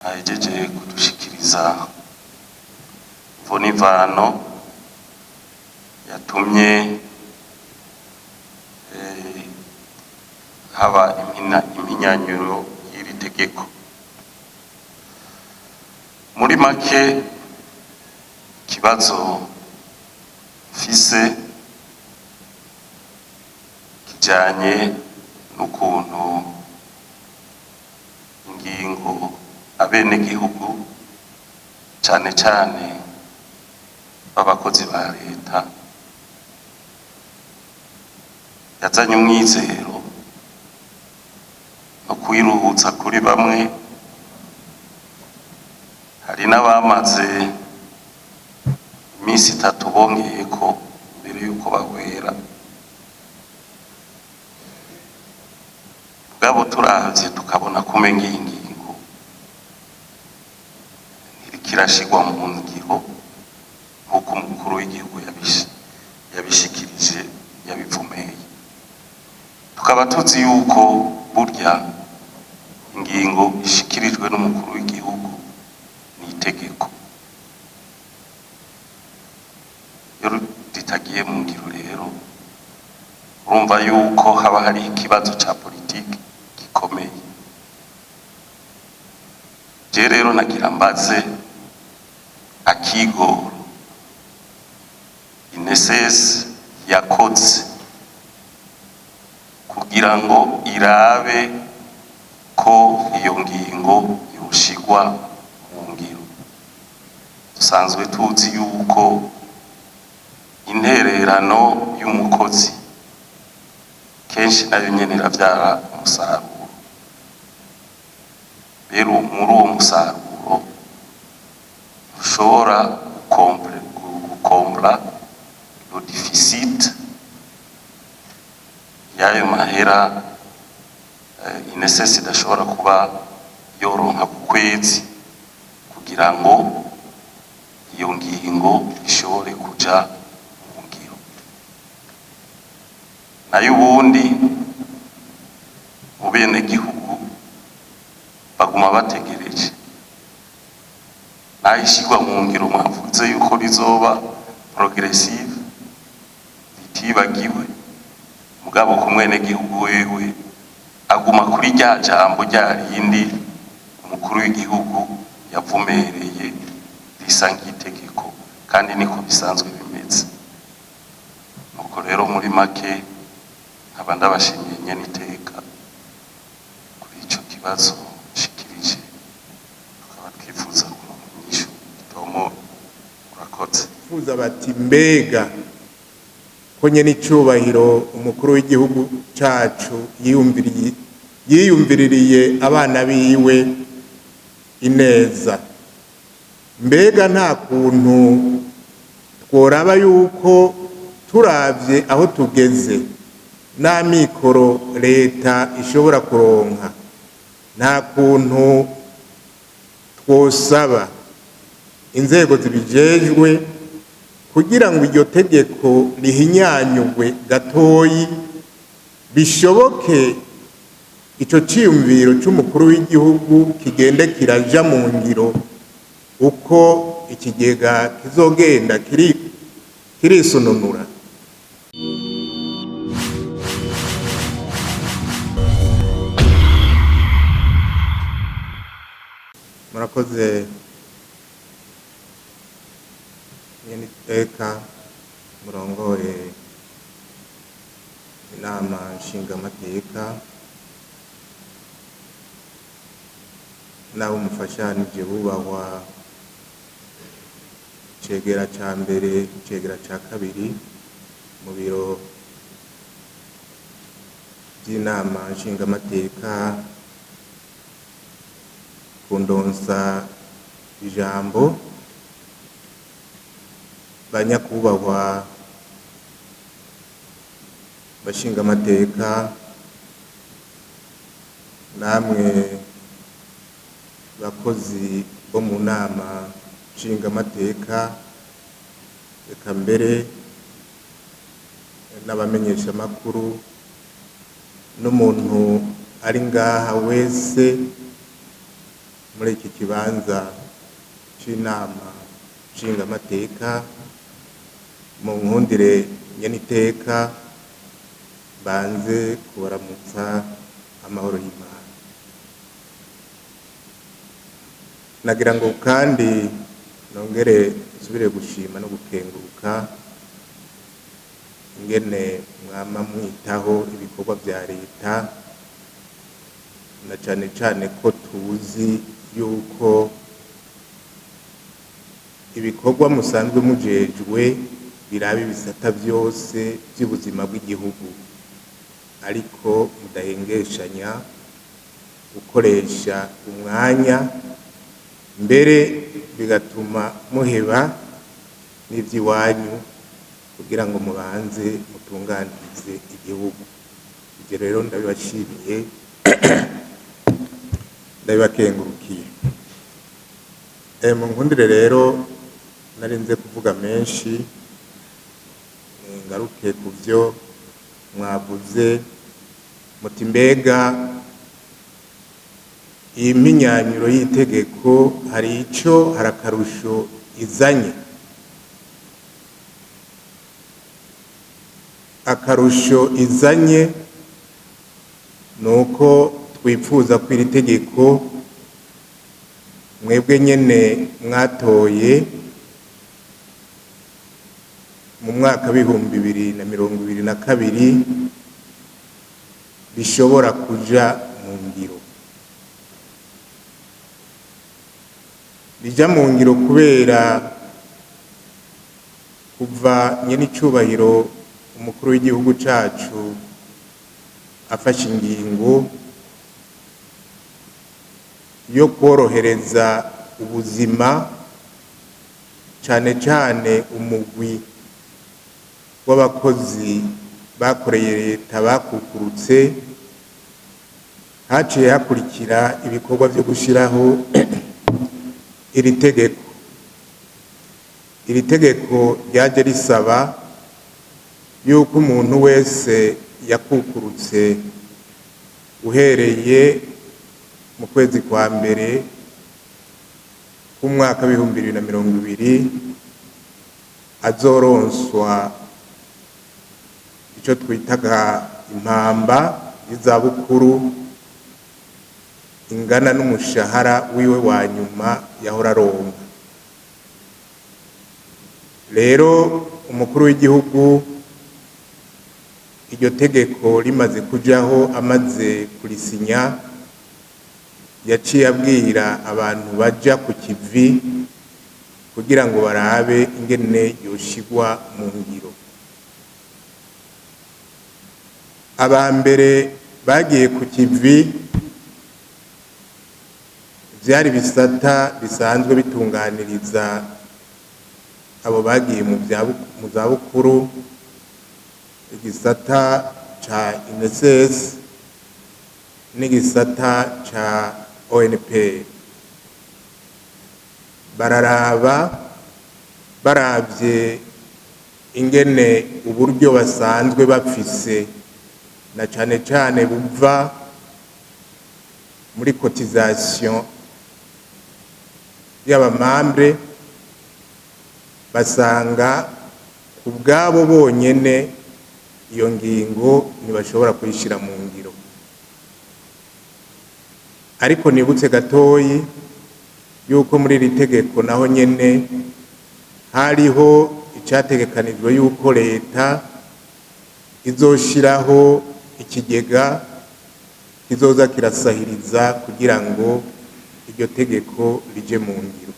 Ahejeje kudushikiriza imvo n'imvano yatumye haba impinyanyuro y'iri tegeko. Muri make, ikibazo mfise kijanye n'ukuntu ingingo abenegihugu, cane cane b'abakozi ba leta, yazanye umwizero no kwiruhutsa kuri bamwe, hari n'abamaze iminsi 3 bongeyeko mbere yuko bahwera. Mugabo turavye tukabona ko umenga iyi ngingo ntiriko irashirwa mu ngiro nk'uko umukuru w'igihugu yabishikirije, yabivumeye. Tukaba tuzi yuko burya ingingo ishikirijwe n'umukuru w'igihugu ni itegeko. Iyo ritagiye mu ngiro rero, urumva yuko haba hari ikibazo ca politike gikomeye. Je rero nagira mbaze akigoro INSS yakoze kugira ngo irabe ko iyo ngingo yoshigwa mu ngiro. Dusanzwe tuzi yuko intererano y'umukozi kenshi nayo nyene iravyara umusaruro. Rero muri uwo musaruro ushobora gukombla le déficit y'ayo mahera INSS idashobora kuba yoronka ku kwezi kugira ngo iyo ngingo ishobore kuja mu ngiro. Nayo ubundi mu benegihugu baguma bategereje naho ishirwa mu ngiro. Mwavuze yuko rizoba progressive, ritibagiwe, mugabo ku mwenegihugu wewe aguma kuri rya jambo rya rindi umukuru w'igihugu yavumereye risa nk'itegeko, kandi niko bisanzwe bimeze. Nuko rero muri make nkaba ndabashimiye nyene iteka kuri ico kibazo nshikirije, tukaba twifuza kuronka inyishu itomo. Urakoze. Fuza bati mbega ko nyene icubahiro umukuru w'igihugu cacu yiyumviririye abana biwe ineza, mbega nta kuntu tworaba yuko turavye aho tugeze n'amikoro leta ishobora kuronka, nta kuntu twosaba inzego zibijejwe kugira ngo iryo tegeko rihinyanyugwe gatoyi, bishoboke ico ciyumviro c'umukuru w'igihugu kigende kiraja mu ngiro uko ikigega kizogenda kirisununura. Murakoze nyene iteka murongoye inama nshingamateka n'abo mufashanije bubahwa cegera ca mbere, cegera ca kabiri mu biro by'inama nshingamateka kundonsa ijambo, banyakubahwa bashingamateka namwe bakozi bo mu nama nshingamateka, eka mbere n'abamenyeshamakuru n'umuntu ari ngaha wese Muri iki kibanza c'inama nshingamateka, mu nkundire nyeniteka banze kubaramutsa amahoro y'Imana. Nagira ngo kandi nongere nsubire gushima no gukenguruka ingene mwama mwitaho ibikorwa vya leta, na cane cane ko tuzi yuko ibikorwa musanzwe mujejwe biraba ibisata vyose vy'ubuzima bw'igihugu, ariko mudahengeshanya gukoresha umwanya, mbere bigatuma muheba n'ivy'iwanyu kugira ngo mubanze mutunganirize igihugu. Ivyo rero ndabibashimiye, ndabibakengurukiye. Mu nkundire rero narinze kuvuga menshi, ngaruke ku vyo mwavuze muti: mbega iyi mpinyanyuro y'itegeko hari ico, hari akarusho izanye? Akarusho izanye nuko twipfuza ko iri tegeko mwebwe nyene mwatoye mu mwaka w'2022 rishobora kuja mu ngiro, rija mu ngiro kubera kuva nyene icubahiro umukuru w'igihugu cacu afashe ingingo yo kworohereza ubuzima, cane cane umugwi w'abakozi bakoreye leta bakukurutse, haciye hakurikira ibikorwa vyo gushiraho iri tegeko. Iri tegeko ryaje risaba yuko umuntu wese yakukurutse uhereye mu kwezi kwa mbere k'umwaka w'2020 azoronswa ico twitaga impamba y'izabukuru ingana n'umushahara wiwe wa nyuma yahora aronka. Rero umukuru w'igihugu iryo tegeko rimaze kujaho, amaze kurisinya, yaciye abwira abantu baja ku kivi kugira ngo barabe ingene yoshigwa mu ngiro. Aba mbere bagiye ku kivi vyari bisata bisanzwe bitunganiriza abo bagiye mu zabukuru, igisata ca INSS n'igisata ca ONP. Bararaba, baravye ingene uburyo basanzwe bafise, na cane cane buva muri cotisation y'abamambre, basanga kubwabo bonyene iyo ngingo ntibashobora kuyishira mu ngiro. Ariko nibutse gatoyi yuko muri iri tegeko naho nyene hariho icategekanijwe yuko leta izoshiraho ikigega kizoza kirasahiriza kugira ngo iryo tegeko rije mu ngiro.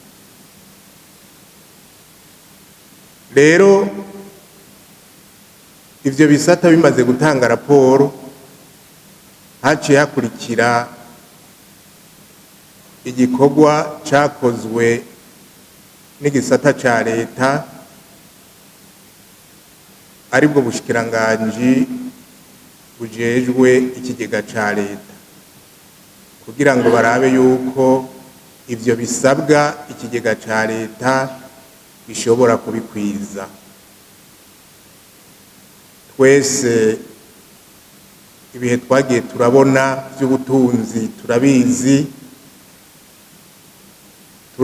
Rero ivyo bisata bimaze gutanga raporo, haciye hakurikira igikorwa cakozwe n'igisata ca leta, aribwo bushikiranganji bujejwe ikigega ca leta, kugira ngo barabe yuko ivyo bisabwa ikigega ca leta gishobora kubikwiza. Twese ibihe twagiye turabona vy'ubutunzi turabizi,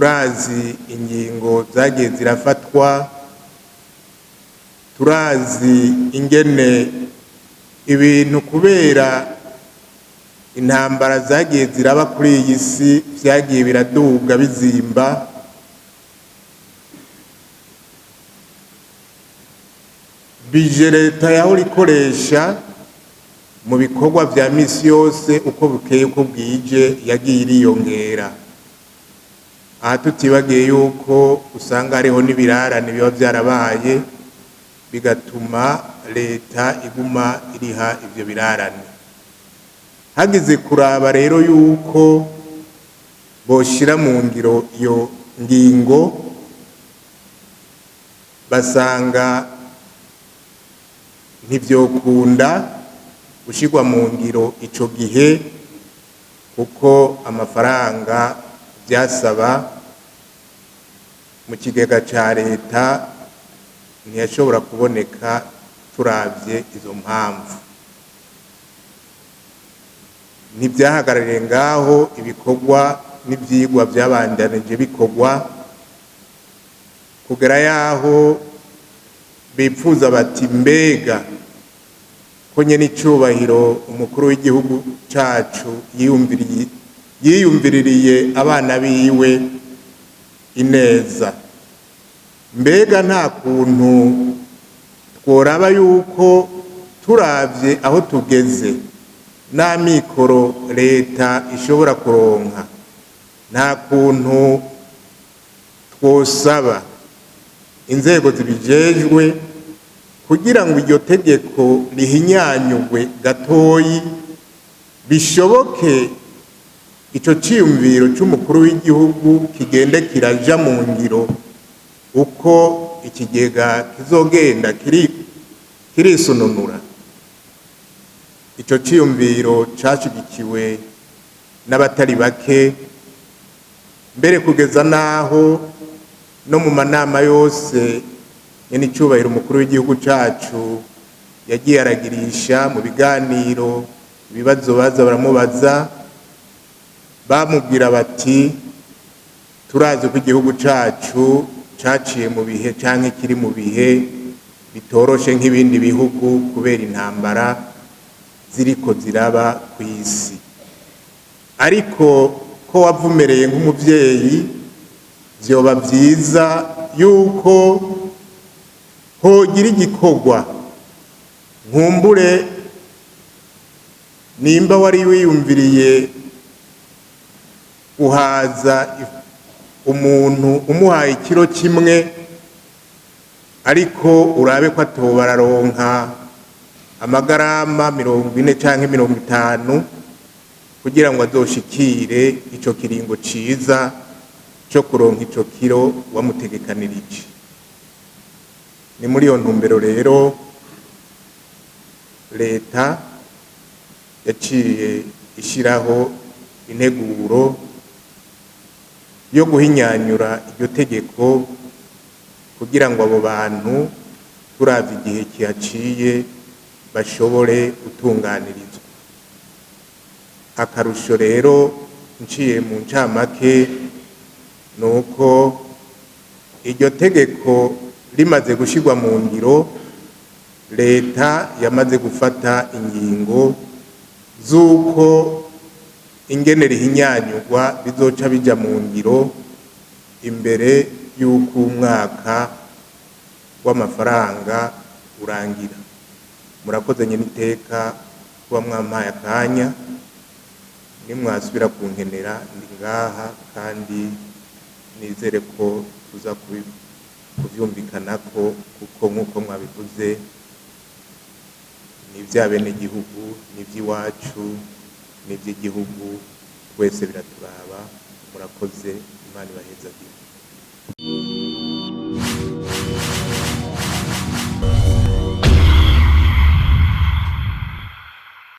Turazi ingingo zagiye zirafatwa, turazi ingene ibintu kubera intambara zagiye ziraba kuri iyi si vyagiye biraduga bizimba. Bije leta yahora ikoresha mu bikorwa vya misi yose uko bukeye uko bwije yagiye iriyongera. Aha tutibagiye yuko usanga hariho n'ibirarane biba vyarabaye, bigatuma leta iguma iriha ivyo birarane. Hagize kuraba rero yuko boshira mu ngiro iyo ngingo, basanga ntivyokunda gushirwa mu ngiro ico gihe, kuko amafaranga vyasaba mu kigega ca leta ntiyashobora kuboneka turavye izo mpamvu. Ntibyahagarariye ngaho, ibikorwa n'ivyigwa vyabandanije bikorwa kugera yaho bipfuza bati mbega ko nyene icubahiro umukuru w'igihugu cacu yiyumviririye abana biwe ineza, mbega nta kuntu tworaba yuko turavye aho tugeze n'amikoro leta ishobora kuronka, nta kuntu twosaba inzego zibijejwe kugira ngo iryo tegeko rihinyanyugwe gatoyi, bishoboke ico ciyumviro c'umukuru w'igihugu kigende kiraja mu ngiro uko ikigega kizogenda kirisununura. Ico ciyumviro cashigikiwe n'abatari bake, mbere kugeza naho no mu manama yose nyene icubahiro umukuru w'igihugu cacu yagiye aragirisha mu biganiro, ibibazo baza baramubaza, bamubwira bati turazi ko igihugu cacu caciye mu bihe canke kiri mu bihe bitoroshe nk'ibindi bihugu kubera intambara ziriko ziraba kw'isi, ariko ko wavumereye nk'umuvyeyi vyoba vyiza yuko hogira igikorwa. Nkumbure nimba wari wiyumviriye guhaza umuntu umuhaye ikiro kimwe, ariko urabe ko atoba araronka amagarama 40 canke 50 kugira ngo azoshikire ico kiringo ciza co kuronka ico kiro wamutegekanirije. Ni muri iyo ntumbero rero leta yaciye ishiraho integuro yo guhinyanyura iryo tegeko kugira ngo abo bantu turavye igihe kihaciye bashobore gutunganirizwa. Akarusho rero nciye mu ncamake nuko iryo tegeko rimaze gushirwa mu ngiro, leta yamaze gufata ingingo z'uko ingene rihinyanyurwa bizoca bija mu ngiro imbere y'uko umwaka w'amafaranga urangira. Murakoze nyene iteka kuba mwampaye akanya, nimwasubira kunkenera ndi ngaha, kandi nizere ko tuza kuvyumvikanako, kuko nk'uko mwabivuze ni ivy'abenegihugu, ni ivy'iwacu, ni ivy'igihugu, twese biraturaba. Murakoze, Imana ibahezagire.